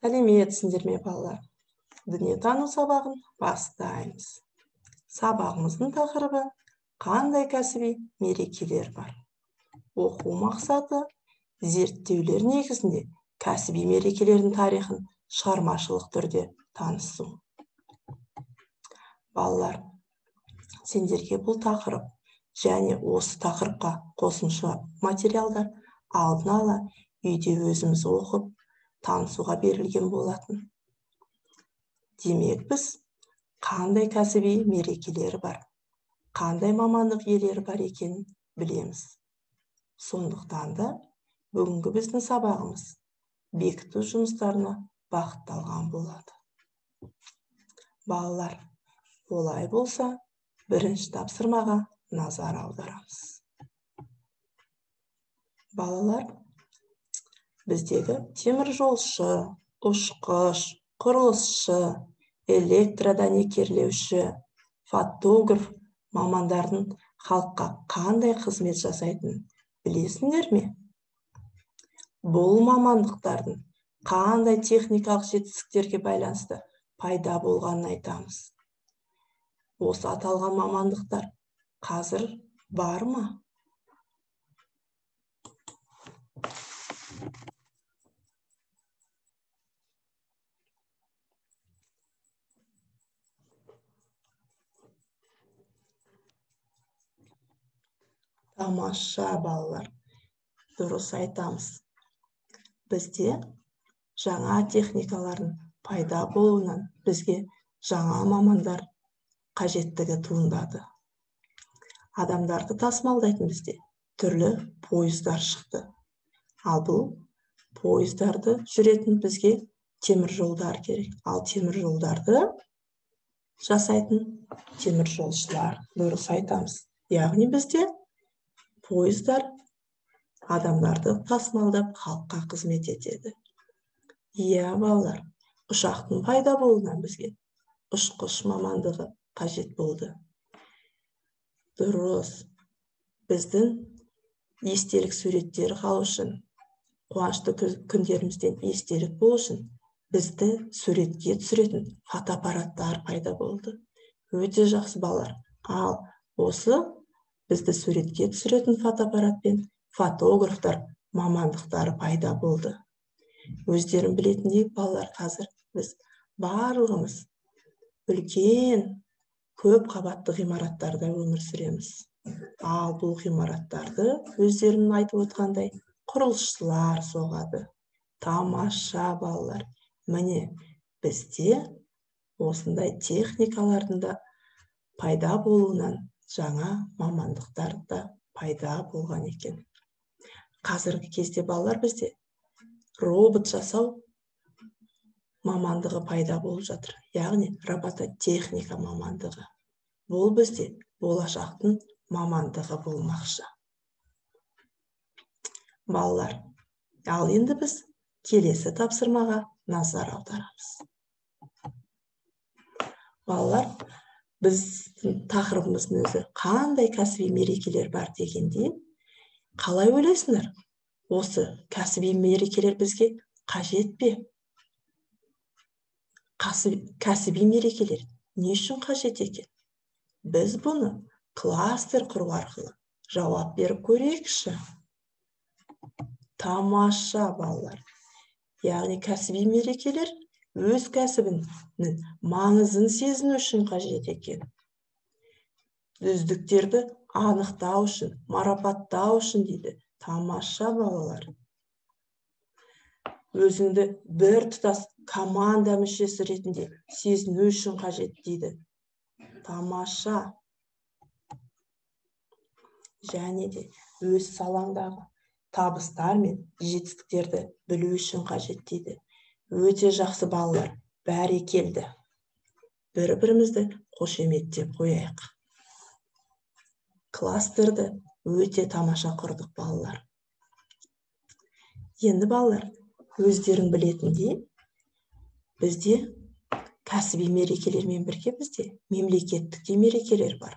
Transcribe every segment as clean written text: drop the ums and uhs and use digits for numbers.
Сәлеметсіңдер ме, балалар? Дүниетану сабағын бастаймыз. Сабағымыздың тақырыбы қандай кәсіби мерекелер бар? Оқу мақсаты зерттеулер негізінде кәсіби мерекелердің тарихын шығармашылық түрде танысу. Балалар, сендерге бұл тақырып және осы тақырыпқа қосымша материалдар алдын ала үйде өзіміз оқып танысуға берілген болатын. Демек, біз қандай кәсіби мерекелер бар, қандай мамандық иелері бар екенін білеміз. Сондықтан да бүгінгі біздің сабағымыз бекіту жұмыстарына бағытталған болады. Балалар, олай болса, бірінші тапсырмаға назар аударамыз. Балалар, біздегі теміржолшы, ұшқыш, құрылысшы, электродәнекерлеуші, фотограф мамандардың халыққа қандай қызмет жасайтынын білесіңдер ме? Бұл мамандықтардың қандай техникалық жетістіктерге байланысты пайда болғанын айтамыз. Осы аталған мамандықтар қазір бар ма? Тамаша, балалар, дұрыс айтамыз. Бізде жаңа техникалардың пайда болуынан бізге жаңа мамандар қажеттігі туындады. Адамдарды тасымалдайтын бізде түрлі пойыздар шықты. Ал бұл пойыздарды жүретін бізге темір жолдар керек. Ал темір жолдарды жасайтын темір жолшылар, дұрыс айтамыз. Яғни бізде пойыздар адамдарды тасымалдап халыққа қызмет етеді. Иә, балалар, ұшақтың пайда болуынан бізге ұшқыш мамандығы қажет болды. Дұрыс, біздің естелік суреттері қалу үшін, қуанышты күндерімізден естелік болу үшін бізді суретке түсіретін фотоаппараттар пайда болды. Өте жақсы, балалар. Ал осы бізді суретке түсіретін фотоаппаратпен фотографтар мамандықтары пайда болды. Өздерің білетіндей, балалар, қазір біз барлығымыз үлкен көп қабатты ғимараттарда өмір сүреміз. Ал бұл ғимараттарды өздерінің айтып отқандай құрылысшылар соғады. Тамаша, балалар. Міне, бізде осындай техникалардың да пайда болуынан жаңа мамандықтар да пайда болған екен. Қазіргі кезде, балалар, бізде робот жасау мамандығы пайда болып жатыр. Яғни робототехника мамандығы. Бұл бізде болашақтың мамандығы болмақшы. Балалар, ал енді біз келесі тапсырмаға назар аударамыз. Балалар, біздің тақырыбымыздың өзі қандай кәсіби мерекелер бар дегенде, қалай ойлайсыңдар? Осы кәсіби мерекелер бізге қажет пе? Кәсіби мерекелер не үшін қажет екен? Біз бұны кластер құру арқылы жауап беріп көрейікші. Тамаша, балалар. Яғни кәсіби мерекелер өз кәсібінің маңызын сезіну үшін қажет екен. Үздіктерді анықтау үшін, марапаттау үшін дейді. Тамаша, балалар. Өзіңді бір тұтас команда мүшесі ретінде сезіну үшін қажет дейді. Тамаша. Және де өз салаңдағы табыстар мен жетістіктерді білу үшін қажет дейді. Өте жақсы, балалар, бәрекелді. Бір-бірімізді қошеметтеп қояйық. Кластерді өте тамаша құрдық, балалар. Енді, балалар, өздерің білетіндей, бізде кәсіби мерекелермен бірге бізде мемлекеттік те мерекелер бар.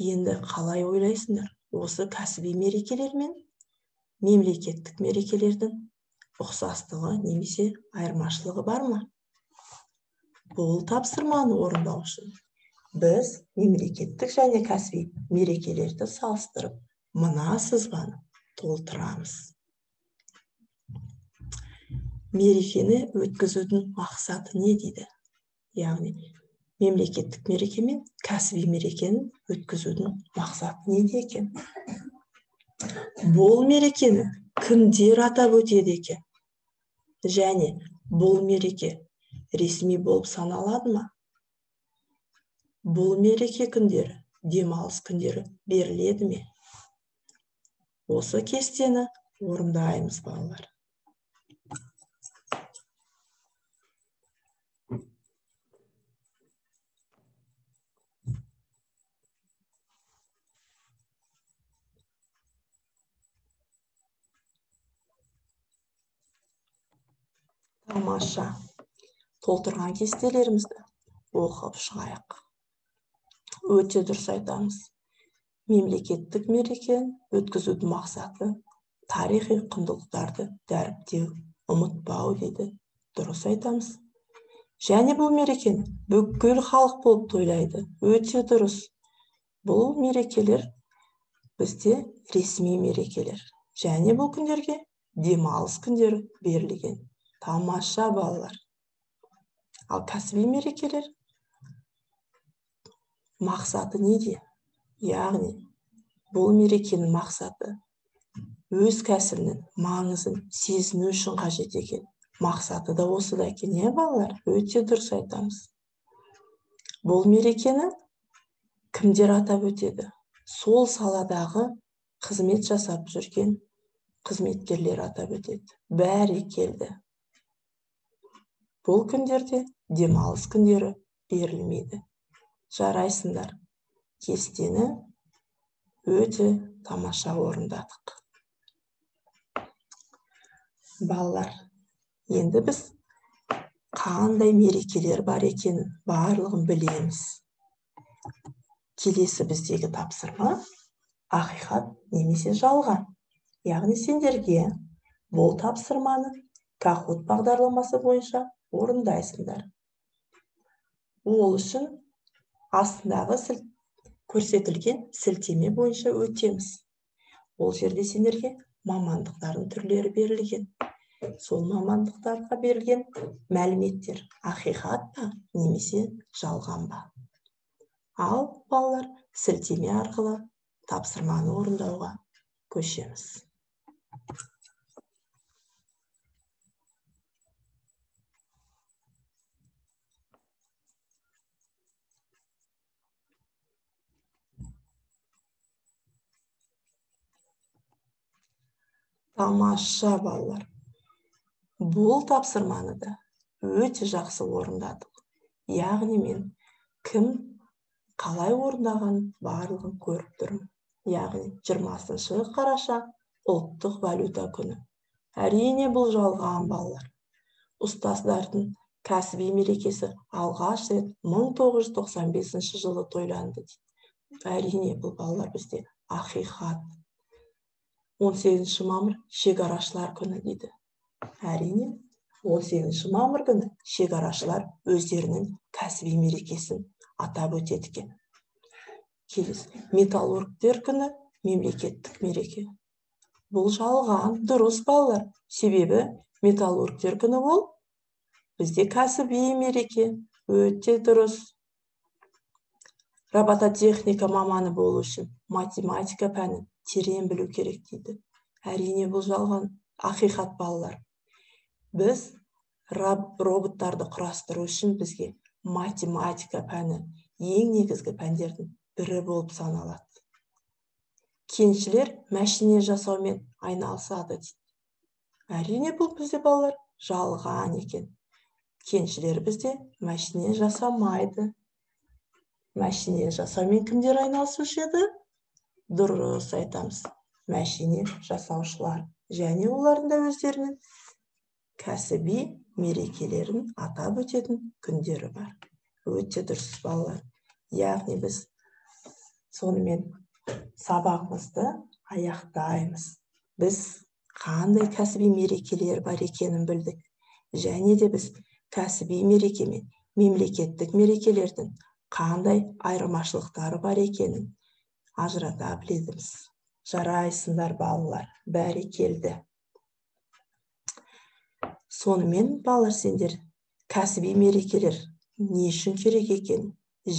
Енді қалай ойлайсыңдар? Осы кәсіби мерекелер мен мемлекеттік мерекелердің Ұқсастығы немесе айырмашылығы бар ма? Бұл тапсырманы орындау үшін біз мемлекеттік және кәсіби мерекелерді салыстырып, мына сызбаны толтырамыз. Мерекені өткізудің мақсаты не дейді? Яғни мемлекеттік мереке мен кәсіби мерекені өткізудің мақсаты неде екен? Бұл мерекені кімдер атап өтеді екен? Және бұл мереке ресми болып саналады ма? Бұл мереке күндері демалыс күндері беріледі ме? Осы кестені орындаймыз, балалар. Тамаша. Толтырған кестелерімізді оқып шығайық. Өте дұрыс айтамыз. Мемлекеттік мерекені өткізудің мақсаты тарихи құндылықтарды дәріптеу, ұмытпау дейді. Дұрыс айтамыз. Және бұл мерекені бүкіл халық болып тойлайды. Өте дұрыс. Бұл мерекелер бізде ресми мерекелер. Және бұл күндерге демалыс күндері берілген. Тамаша, балалар. Ал кәсіби мерекелер мақсаты неде? Яғни бұл мерекенің мақсаты өз кәсібінің маңызын сезіну үшін қажет екен. Мақсаты да осыда екен, иә, балалар? Өте дұрыс айтамыз. Бұл мерекені кімдер атап өтеді? Сол саладағы қызмет жасап жүрген қызметкерлер атап өтеді. Бәрекелді. Бұл күндерде демалыс күндері берілмейді. Жарайсыңдар. Кестені өте тамаша орындадық. Балалар, енді біз қандай мерекелер бар екенін барлығын білеміз. Келесі біздегі тапсырма ақиқат немесе жалған. Яғни сендерге бұл тапсырманы Kahoot бағдарламасы бойынша орындайсыңдар. Ол үшін астындағы көрсетілген сілтеме бойынша өтеміз. Ол жерде сендерге мамандықтардың түрлері берілген. Сол мамандықтарға берілген мәліметтер ақиқат па немесе жалған ба? Ал балалар, сілтеме арқылы тапсырманы орындауға көшеміз. Тамаша, балалар. Бұл тапсырманы да өте жақсы орындадық. Яғни мен кім қалай орындағанын барлығын көріп тұрмын. Яғни 20 қараша ұлттық валюта күні. Әрине бұл жалған, балалар. Ұстаздардың кәсіби мерекесі алғаш рет 1995 жылы тойланды дейді. Әрине бұл, балалар, бізде ақиқат. 18 мамыр шекарашылар күні дейді. Әрине, 18 мамыр күні шекарашылар өздерінің кәсіби мерекесін атап өтеді екен. Келесі, металлургтер күні мемлекеттік мереке. Бұл жалған, дұрыс, балалар. Себебі металлургтер күні ол бізде кәсіби мереке. Өте дұрыс. Робототехника маманы болу үшін математика пәнін терең білу керек дейді. Әрине бұл жалған, ақиқат, балалар. Біз роботтарды құрастыру үшін бізге математика пәні ең негізгі пәндердің бірі болып саналады. Кеншілер мәшине жасаумен айналысады дейді. Әрине бұл бізде, балалар, жалған екен. Кеншілер бізде мәшине жасамайды. Мәшине жасаумен кімдер айналысушы еді? Дұрыс айтамыз. Мәшине жасаушылар және олардың да өздерінің кәсіби мерекелерін атап өтетін күндері бар. Өте дұрыс, балалар. Яғни біз сонымен сабағымызды аяқтаймыз. Біз Қандай кәсіби мерекелер бар екенін білдік. Және де біз кәсіби мереке мен мемлекеттік мерекелердің қандай айырмашылықтары бар екенін ажырата білеміз. Жарайсыңдар, балалар, бәрекелді. Сонымен, балалар, сендер кәсіби мерекелер не үшін керек екенін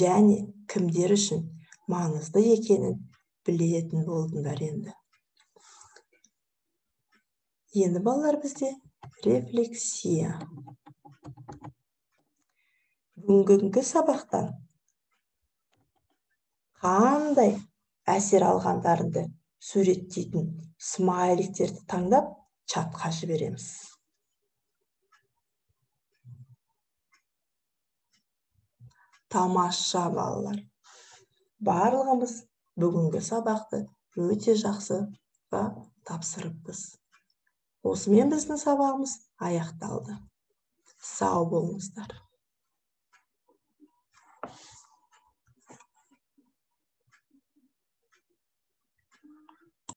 және кімдер үшін маңызды екенін білетін болдыңдар енді. Енді, балалар, бізде рефлексия. Бүгінгі сабақтан қандай әсер алғандарыңды суреттейтін смайликтерді таңдап чатқа жібереміз. Тамаша, балалар. Барлығымыз бүгінгі сабақты өте жақсы тапсырыппыз. Осымен біздің сабағымыз аяқталды. Сау болыңыздар.